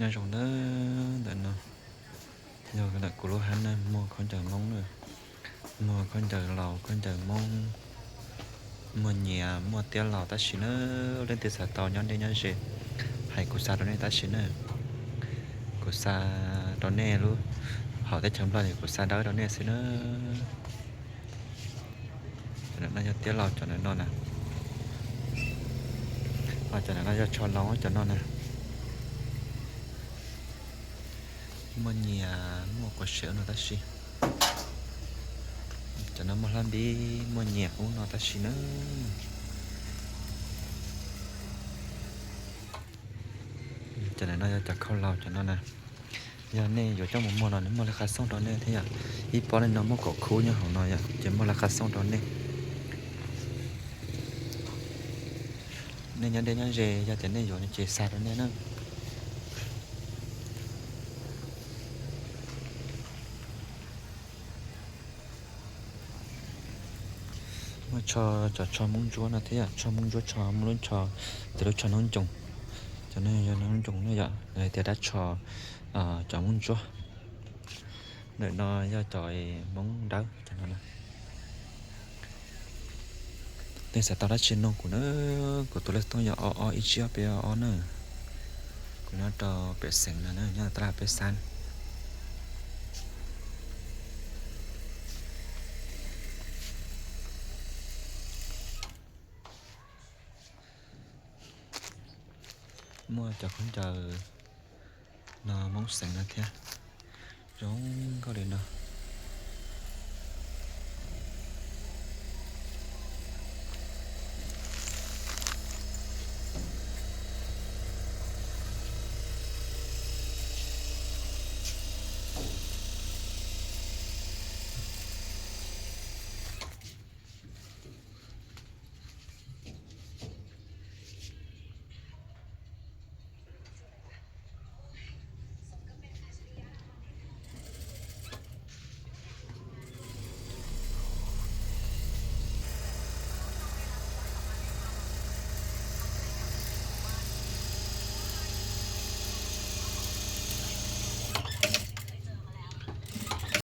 Nyob zoo nawb, ntawm no yog ntawm kuv lub hab na, muag khaub ncaws Hmoob na, muag khaub ncaws Laus, khaub ncaws Hmoob, muaj nyias muaj tiab los tab sis na, leej twg xav tau nyob deb nyob ze, hais kuv xa rau nej tab sis na. Kuv xa rau nej lub, hauv teb chaws Nplog es kuv xa dawb rau nej xwb na. Cov ntawm no yog tiab los cov ntawm no na. Cov ntawm no yog tsho los cov no na. Muaj nyias muaj quav sev ub no tab sis. Cov no muaj hlab npib muaj nyias ub no tab sis na. Cov ntawm no yog cov khau laus cov no na. Yog nej yuav coj mus muag los nws muaj li qhov xooj rau nej thiab yom. Ib pob li no muaj kaum khub nyob hauv no yom, ces muaj li qhov xooj rau nej. Nej nyob deb nyob ze yog tias nej yuav no ces xa rau nej na. Muaj tsho, cov tsho Hmoob Ntsuab no thiab yom, tsho Hmoob Ntsuab, tsho muaj lub tsho, tias lub tsho noob ncoos. Cov no yog noob ncoos no yom, hais tias dab tsho cov Hmoob Ntsuab. Ntawm no yog cov Hmoob Dawb cov no na. Nej xav tau dab tsi nug kuv na, kuv tus lej tooj yog ob ob ib tsib ob peb ob ob na. Kuv nyob rau pem xeev no na, nyob rau tab laj peb xab. Muaj cov khaub ncaws no Hmoob xeev no thiab, zoo nkauj li no.